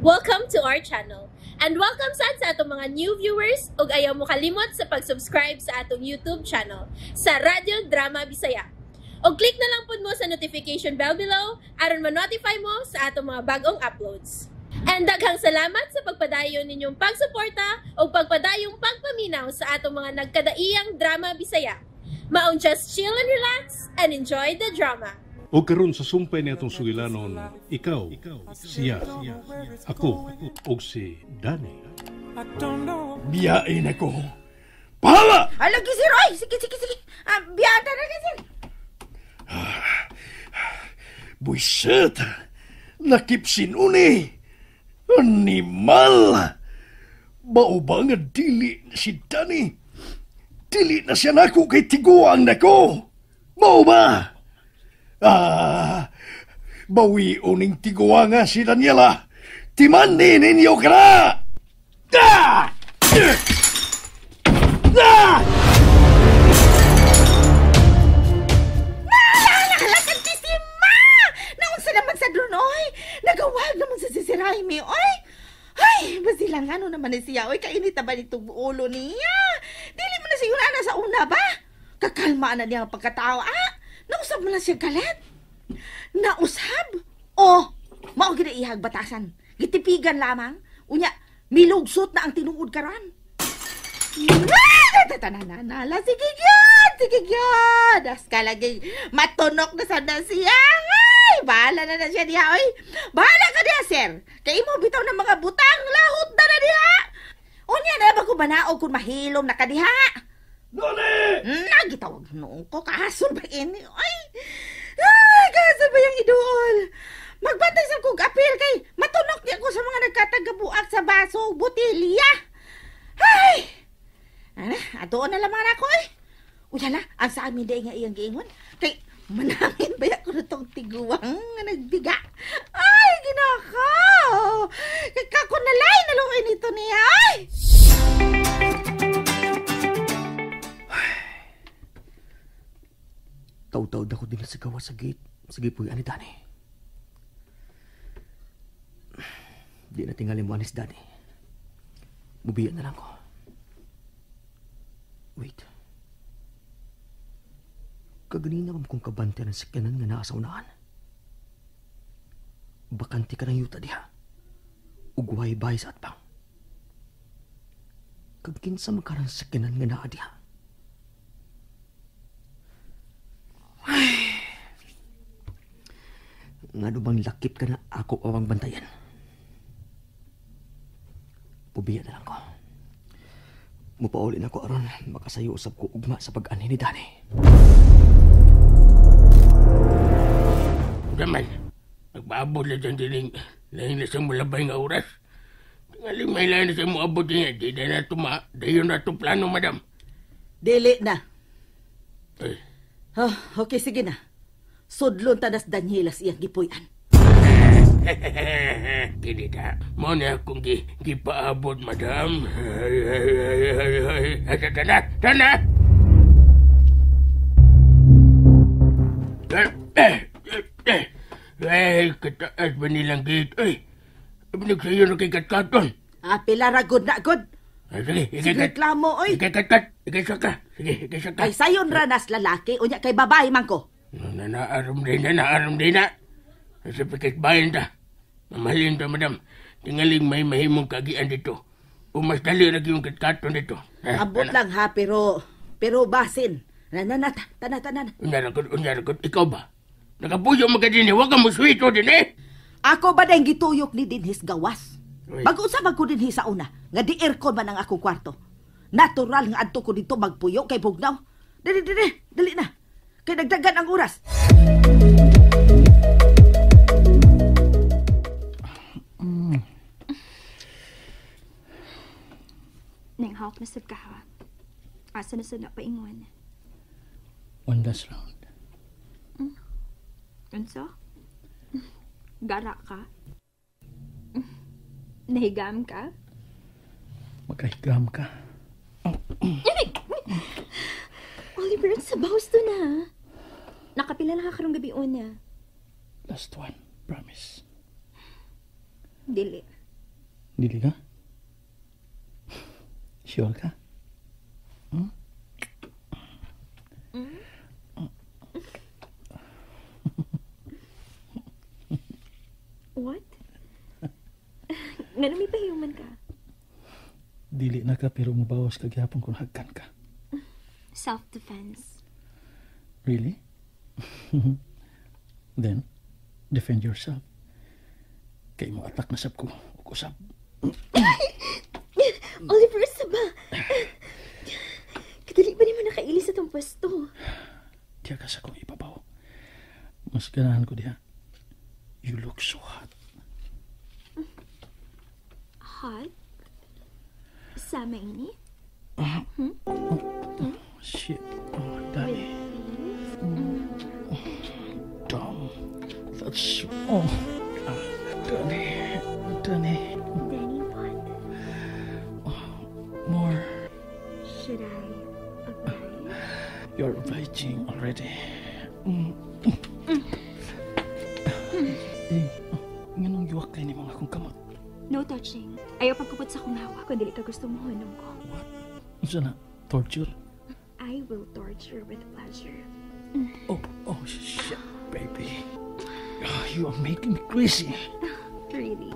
Welcome to our channel. And welcome sad sa atong mga new viewers ug ayaw mo kalimot sa pag-subscribe sa atong YouTube channel sa Radyo Drama Bisaya. Og click na lang pud mo sa notification bell below aron ma-notify mo sa atong mga bagong uploads. And daghang salamat sa pagpadayon ninyong pagsuporta ug pagpadayong pagpaminaw sa atong mga nagkadaiyang drama Bisaya. Maong just chill and relax and enjoy the drama. O karon sa sumpay ni atong sugilanon, ikaw, siya, ako, ug si Danny. Biyain ako. Pahala! Ay, lagi sir, oy! Sige, sige, sige. Ah, biyata na ka, sir. Buisit! Nakipsin uni! Animal! Mao ba nga dili na si Danny? Dili na siya nako kay tiguang nako! Mao ba? Ah, bawi uning tiguang nga si Daniela! Timani ninyo ka na! Ah! Ah! Nalakan ti si Ma! Naunsa naman sa drone, oy! Nagawag naman sa si Raimi, oy! Ay, basilang ano naman ni siya, oy! Kainit na ba nitong ulo niya? Dili mo na siya na sa una ba? Kakalma na niya ang pagkatao, ah! Nausab mo na siya galit? Nausab? Oh, mao gid ihag batasan. Gitipigan lamang. Unya, milugsot na ang tinuod karon. Tananala, sige gyud, sige gyud. As ka lagi matunok na sa na siya. Ay, bahala na na siya diha, oy. Bahala ka diha, sir. Kay imo bitaw ng mga butang, lahot na na diha. Unya na ba ko banaog kung mahilom na ka diha? Noni! Nagitawag noon ko, kasol ba ini? Ay, ay, kasol ba yung idool? Magbantay sa kong apil kay matunok niya ko sa mga nagkatagabuak sa baso, botilya. Ay! Ano, atoon na lamang ako eh. Uyala, ang sa amin day nga iyang giingon. Kay manangin ba ako na tong tiguang nga nagbiga? Ay, ginako! Kay kako nalay naluoy nito niya, ay! Taw-taw ako din sa gawa sa gate. Sige po, ani Danny. Di na tingali mo anis, Danny. Bubiyan na lang ko. Wait. Kaganina ba kong kabante ng sakyanan nga naa sa unahan? Bakante ka ng yuta diha. Ugway bay sa atbang. Kag kinsa man karang sakyanan nga naa diha? Ay. Ngano bang lakip ka na ako awang bantayan? Pubiya na lang ko. Mupauli na ko aron makasayo usab ko ugma sa pag-anhi ni Danny. Daman, magpaabot na dyan dining lain na siyang mulabay nga oras. Tingaling may lain na siyang muabot niya. Di na na tuma, dayon na to plano, madam. Dili na. Ay. Oh, okay, sige na. Sudlon tanas Danielas iyang gipuy-an. Kini ta, mo na akong gipaabot, madam. Tana, tana! Ay, kataas ba nilang gate? Ay, nagsayo na kay Katkaton. Ah, pila ra good na good. Sige, sige, reklamo, oy. Ikay-kat, ikay-saka. Sige, ikay-saka. Kay sayon ranas lalaki, unya kay babae man ko. Nanaarom din na, naarom din na. Sa pikit bayan ta. Mamahalin ta, madam. Tingaling may mahimong kagian dito. O mas dali na yung katkaton dito. Abot lang ha, pero basin. Nanana, tana, tana. Unya rakod, ikaw ba? Nakapuyo mo ka din eh. Huwag ka mo swito din eh. Ako ba na yung gituyok ni Dinhis gawas? Mag-usap ko din sa una, nga di aircon man ang akong kwarto. Natural nga adto ko dito magpuyo kay bugnaw. Dali, dali, dali na. Kay nagdagan ang oras. Nang hawak na sab ka ha. Asa na sa napaingon? One last round. Unsa? Gara ka? Nahigam ka? Magkahigam ka. Oliver, sa bawas to na. Nakapila na ka karong gabi una. Last one, promise. Dili. Dili ka? Sure ka? Hmm? Mm? What? Ngano may pahiuman ka? Dili na ka pero mubawas ka gihapon kung hagkan ka. Self-defense. Really? Then, defend yourself. Kay mo attack na sab ko. Ug usab. Oliver, saba. Kadali ba nimo nakaili sa tong pwesto? Diya ka sa kong ibabaw. Mas ganahan ko diha. You look so hot. Hot? Sama ini? Oh, shit. Oh, Danny. Dumb. That's... Oh. Danny. Danny. Danny, what? Oh, more. Should I oblige? You're obliging already. Eh, nganong yuwak kay ni mga akong kamot? No touching. Ayaw pagkupot sa akong hawak kung dili ka gusto mo hunong ko. What? Unsa na? Torture? I will torture with pleasure. Oh, shit, baby. Oh, you are making me crazy. Really?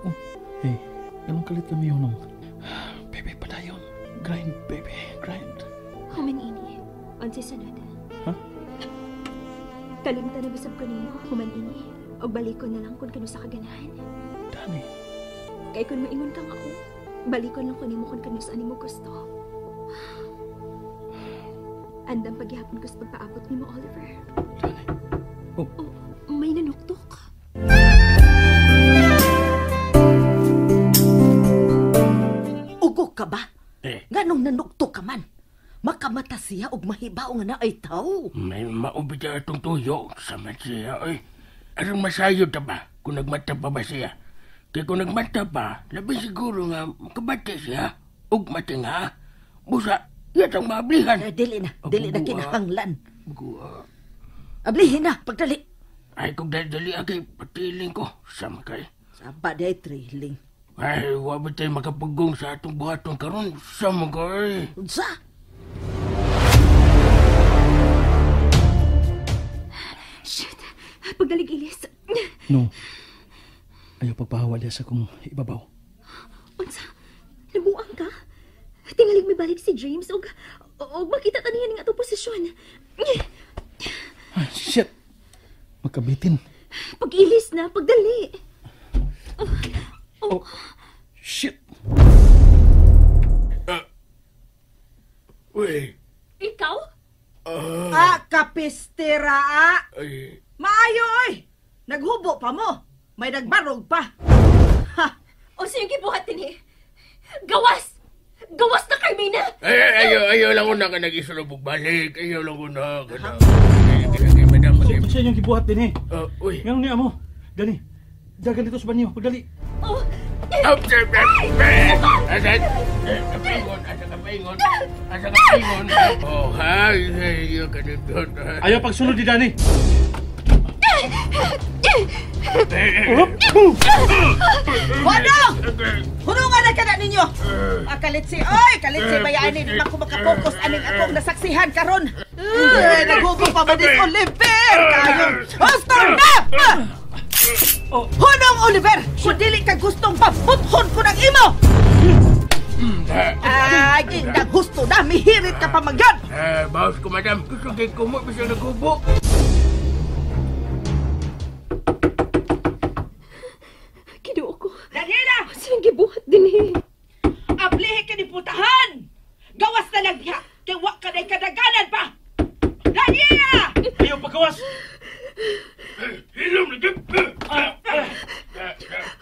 Oh, hey, ganun kalit kami yun, no? Baby, padayon. Grind, baby, grind. Human ini. Unsay sunod? Huh? Kalimtan na bisab ko niyo, human ini. Og balikon na lang kung kanu sa kaganahan. Danny. Kay kung maingon kang ako, balikon lang ko nimo kung kanu sa animo gusto. Andam paghihapon ko sa pagpaabot nimo, Oliver. Danny. Oh. Oh, may nanuktok. Ugok ka ba? Eh. Nganong nanuktok ka man? Makamata siya og mahibaw nga na ay tao. May maubit na itong tuyo sa man siya, oy. Aron masayod ta ba kung nagmata pa ba siya? Kaya kung nagmata pa, labi siguro nga makabati siya og matinga. Busa, yatang maablihan. Eh, dili na, dili na kinahanglan. Buwa. Ablihin na, pagdali. Ay, kung dali akay, patiling ko. Sama kay. Saba di ay trailing. Ay, wabit tayo makapagong sa atong buhaton karon. Sama kay. Unsa? Shoot! Pagdalig, Ilis. No. Ayaw pagpahawa diya sa kong ibabaw. Unsa? Nabuang ka? Tingalig may balik si James og makita ta niya ning atong posisyon. Ah, shit! Magkabitin. Pag-ilis na, pagdali. Oh. Oh. Shit! Uy. Ikaw? Kapistira, ah. Ay. Maayo, oy! Naghubo pa mo. May nagbarog pa. Ha! O siyang gibuhat din eh. Gawas! Gawas na, Carmina! Ay, ayaw lang ko na ka nag-isulubog balik. Ayaw lang ko na. Siya yung gibuhat din eh. Uy. Ngayon niya mo. Dani, dagan dito sa banyo. Pagdali. Oh. Asa kapaingon. Asa kapaingon. Oh, hay. Ayaw pagsunod ni Danny. Honong! Hunungan na ka na ninyo! Kalitsi, oy! Kalitsi, bayaan ni ko makapokus aning akong nasaksihan karon. Naghubo pa ba din Oliver? Kayo! Husto na! Hunong, Oliver! Kung dili ka gustong paputhon ko ng imo! Ay, indang husto na! Mihirit ka pa magyod! Bawas ko, madam. Gusto kay kumo, bisang naghubo. Kinuo ko. Daniela! Silang gibuhat din eh. Ablihe ka ni putahan! Gawas na lang diha! Kaya wa ka na'y kadaganan pa! Daniela! Ayaw paggawas! Hilom na dyan!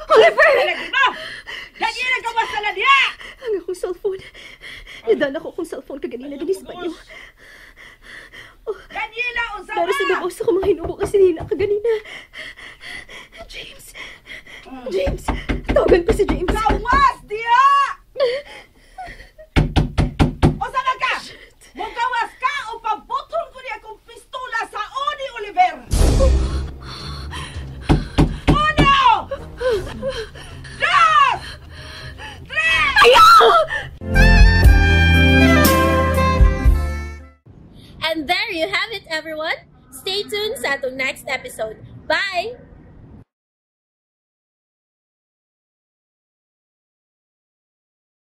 Oliver! Daniela, gawas na lang diha! Ang akong cellphone. Nadala ko akong cellphone kaganina din sa banyo. Daniela, unsa ba? Para sa babaw sa akong mga hinubo kasi nila kaganina. James! James! Tawagan ko si James. Gawas diha! Unsa man ka? Mugawas ka o pabutol ko niya akong pistola sa oni, Oliver! And there you have it, everyone. Stay tuned sa atong next episode. Bye!